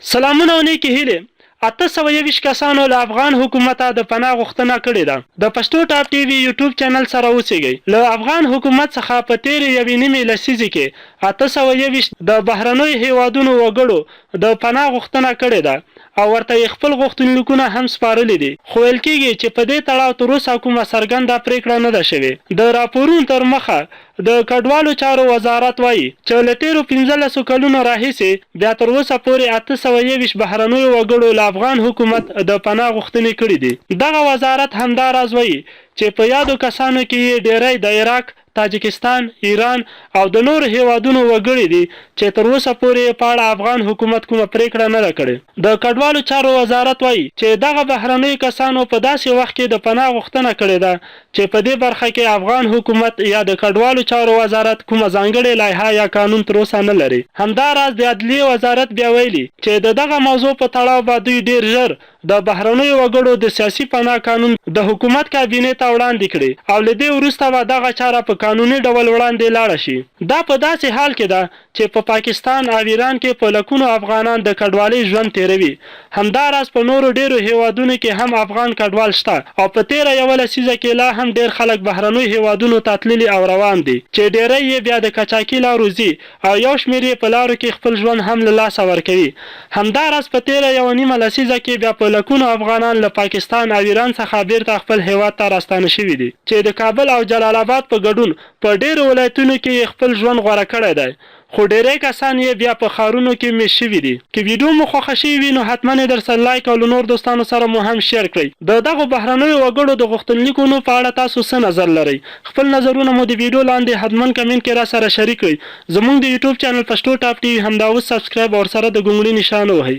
سلامونه او نیکې هیلې. 821 کسانو له افغان حکومته د پناه غوښتنه کړې ده. د پښتو ټاپ ټي وي یوټیوب چینل سره اوسیږئ. له افغان حکومت څخه په تېرې یوې نیمې لسیزې کې 821 د بهرنیو هېوادونو وګړو د پناه غوښتنه کړې ده او ورته یې خپل غوښتنلیکونه هم سپارلي دي، خو ویل کېږي چې په دې تړاو تر اوسه کومه څرګنده پرېکړه نه ده شوې. د راپورونو تر مخه د کډوالو چارو وزارت وايي، چې له تېرو پنځلسو کلونو راهیسې بیا تر اوسه پورې 821 بهرنیو وګړو له افغان حکومت د پناه غوښتنې کړې دي. دغه وزارت همدا راز وايي، چې په یادو کسانو کې یې ډېری د عراق، تاجکستان، ایران او د نورو هېوادونو وګړي دي، چې تر اوسه پورې یې په اړه افغان حکومت کومه پرېکړه نه ده کړې. د کډوالو چارو وزارت وايي، چې دغه بهرنیو کسانو په داسې وخت کې د پناه غوښتنه کړې ده، چې په دې برخه کې افغان حکومت یا د کډوالو چارو وزارت کومه ځانګړې لایحه یا قانون تر اوسه نه لري. همدا راز د عدلیې وزارت بیا ویلي، چې د دغه موضوع په تړاو به دوی ډېر ژر د بهرنیو وګړو د سیاسي پناه قانون د حکومت کابینې ته وړاندې کړي او له دې وروسته به دغه چاره په قانوني ډول وړاندې لاړه شي. دا په داسې حال کې ده، چې په پاکستان او ایران کې په لکونو افغانان د کډوالۍ ژوند تېروي. همدا راز په نورو ډېرو هېوادونو کې هم افغان کډوال شته او په تېره یوه لسیزه کې لا هم ډېر خلک بهرنیو هېوادونو ته تللي او روان دي، چې ډېری یې بیا د قاچاقي لارو ځي او یو شمېر یې په لارو کې خپل ژوند هم له لاسه ورکوي. همدا راز په تېره یوه نیمه لسیزه کې بیا په لکونو افغانان له پاکستان او ایران څخه بېرته خپل هېواد ته راستانه شوي دي، چې د کابل او جلال اباد په ګډون په ډېرو ولایتونو کې یې خپل ژوند غوره کړی دی، خو ډېری کسان یې بیا په ښارونو کې مېشت شوي دي. که ویډیو مو خوښه شوې وي نو حتما یې درسره لایک او له نور دوستانو سره مو هم شیر کړئ. د دغو بهرنیو وګړو د غوښتنلیکونو په اړه تاسو څه نظر لرئ؟ خپل نظرونه مو د ویډیو لاندې حتما کمنټ کې راسره شریک کړئ. زموږ د یوټیوب چینل پښتو ټاپ ټي وي همدا اوس سبسکرایب او ورسره د ګونګړي نښان ووهئ.